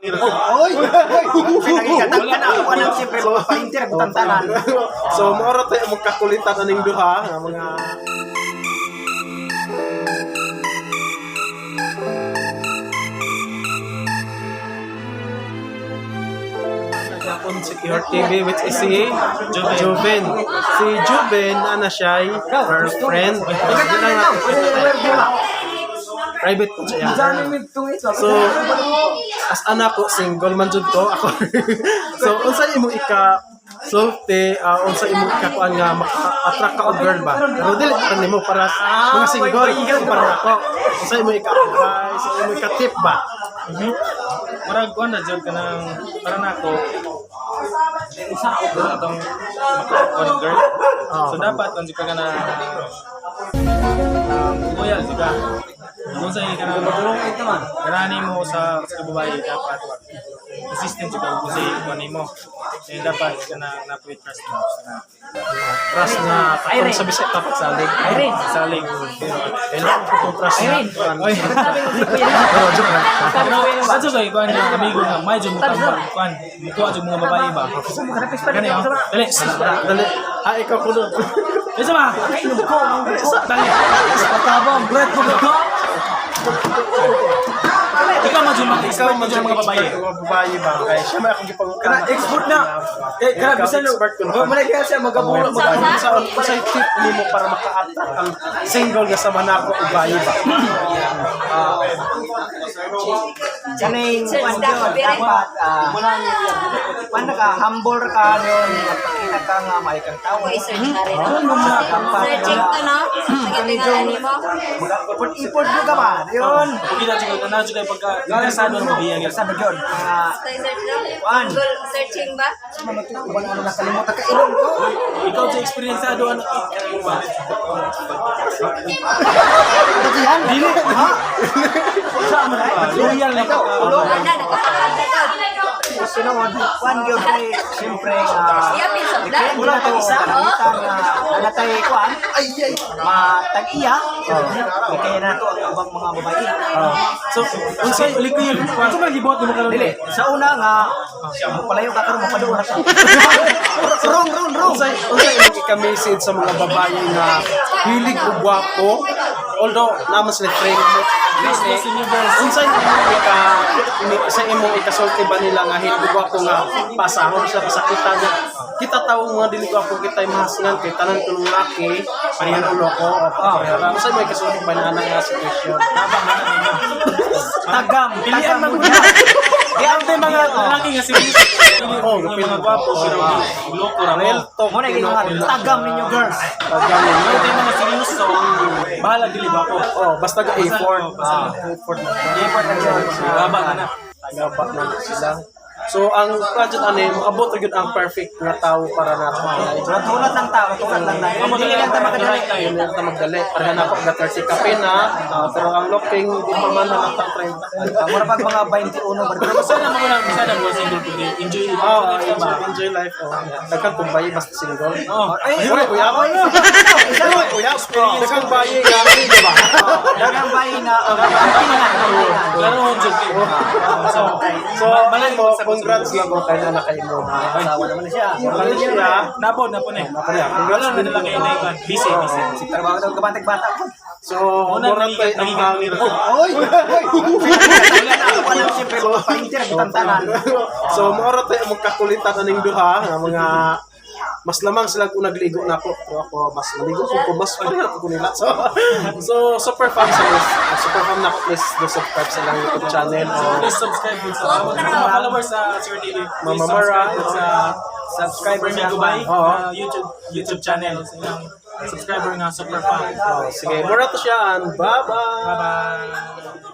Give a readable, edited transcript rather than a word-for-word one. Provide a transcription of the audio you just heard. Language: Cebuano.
Oy! Oy! Pinagikatag ka na ako nang siyempre mga painter butantanan. So mao ra tayo magkakulitan aning duha nga mga Japon Secure TV, which is si Juven. Si Juven, ana siya ay girlfriend. Hindi lang natin private po siya. So, as anak ko, single man jud ko ako. So, unsa imo ika sulti, unsa imo ikakuan nga maka-attract ka og girl ba? Pero dili pa nimo para mga single, para ako. Unsa imo ika-advice, unsa imo ika-tip ba? Murag kuan na jud kanang para nako. Usa ako bro atong makakuan ng girl. So dapat kung ka na loyal jud ka. Kung sa kanang kanani mo sa babae, dapat consistent jud ka kung sa kuan nimo. Eh, dapat kanang napoy trust mo. Trust na katong sa bisaya tapat salig. Salig. Kailangan ko itong trust na. Oy. Pero joke lang. Pero adto kay kuan yung amigo nga may jud mo tambak kuan. Mukuha jud mga babae ba. Gani oh. Dali. Dali. Ah, ikaw kuno. Isa ba? Dali. Patabang, bread ko ko. Ikaw man jud mga Ikaw expert man man jud mga babae. Mga babae ba? Kaya siya may akong gipangutana. Kana expert na. Eh kana bisan Expert ko na. mo na kaya siya magabulo Sa sa tip nimo para maka-attract ang single nga sama nako og babae ba? Kaning kuan gyud dapat kuan na ka, humble ka yun, magpakita ka nga may kang tao. Okay, search na rin. Dapat Searching to, no? Sige, mo. Ipod-ipod mo ka ba? Yun. Pagkita jud ko na jud kay pagka interesado ang babae gyud. Sabi yun. Search, no? Kuan. Google searching ba? Wala mo nakalimutan ka ilong ko. Ikaw jud eksperyensado ano ba? Katihan. Dili. Ha? Loyal na ka. Wala na, nakakakanta ka. Sinuod, kuan gyud kay siyempre nga Iya, piece of that. wala to kanita nga natay kuan ay ay matag-iya kaya na to ang ubang mga babae. So, unsay Uli ko yun. Unsa man gibuhat nimo karon? Dili sa una nga mopalayo ka karon mopaduo ra ka. Wrong, wrong, wrong. Unsay imong ika-message sa mga babae nga hilig og gwapo? Although naman sila friend mo. Unsay imong ika ini sa imong ikasulti ba nila nga hilig og gwapo nga pasahon sila pasakitan nga kita tawo mga dili gwapo kita mahasingan kay tanan kuno laki parehan ulo ko o parehan. Unsay imong ikasulti ba na nga sitwasyon? Tagam, Pilian tagam man mo. Di ang mga lalaki nga seryoso. Oh, Mga gwapo pero loko ra mo. Real talk. Mo na ginoo tagam ninyo, girls. Tagam ninyo. Pero tayo mga seryoso, bahala dili gwapo. Oh, basta ga A4. Basta A4 na. Gaba na na. Tagaba na sila. So ang budget ani moabot ra gyud ang perfect nga tawo para nato. Tulad lang tao, tulad lang tayo. Dili lang ta makadali. Dili lang ta magdali. Pareha na ako ga 30 kape na, pero ang looking di pa man na ta 30. Mura pag mga 21 ba? Pero sana mo na sana mo single pud enjoy. Oh, Life ka ba? enjoy, enjoy life. Oh. Daghan kong bayi basta single. Oh. Ay, Ay, kuya. Ay, kuya. Daghang bayi nga, di ba? Dagang bayi na happy na. Klaro jud. So, So, malay mo, congrats lang ko kay na kay mo. Asawa naman na siya. Malay siya. Napon, napon eh. Napon eh. Congrats Wala na nila kay Naikan. Busy, busy. Si trabaho daw kabantag bata po. So, Una, mura tay ang nagiging- hangin. Oy! Oy! Wala siyempre mga painter butantanan. So, mao tayo magkakulitan aning duha nga mga mas lamang sila kung nagligo na ako. Pero ako, mas maligo ko kung mas pareha ko nila. So, so super fan sa super fan na ako. Please do subscribe sa lang YouTube channel. So, Please subscribe po sa mga followers sa Sir TV. Please Mama Mara. subscribe po sa Subscriber Fermin siya. Gubay Oo. YouTube channel sa ilang subscriber nga super fan. Oh, sige, mura to siya and bye-bye! Bye-bye.